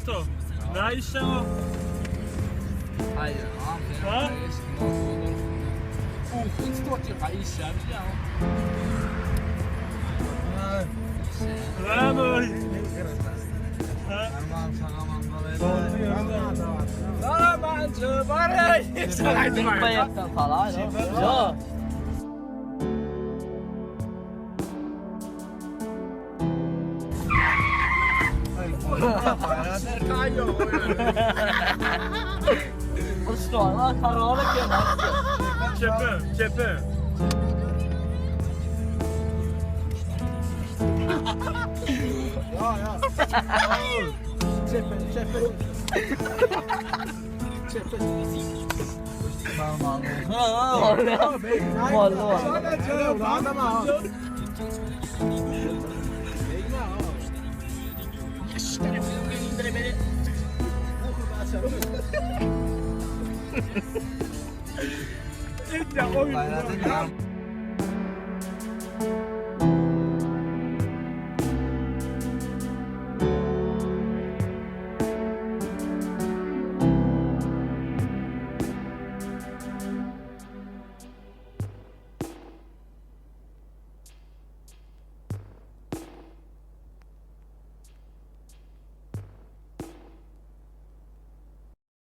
Ato. Ne işleň o? Hayır, Ha? Uykuyu tutup atıyor. Hayır iş ya bir ya. Ne böyle? Ha? Ja. Çepe, çepe. Ya oyun.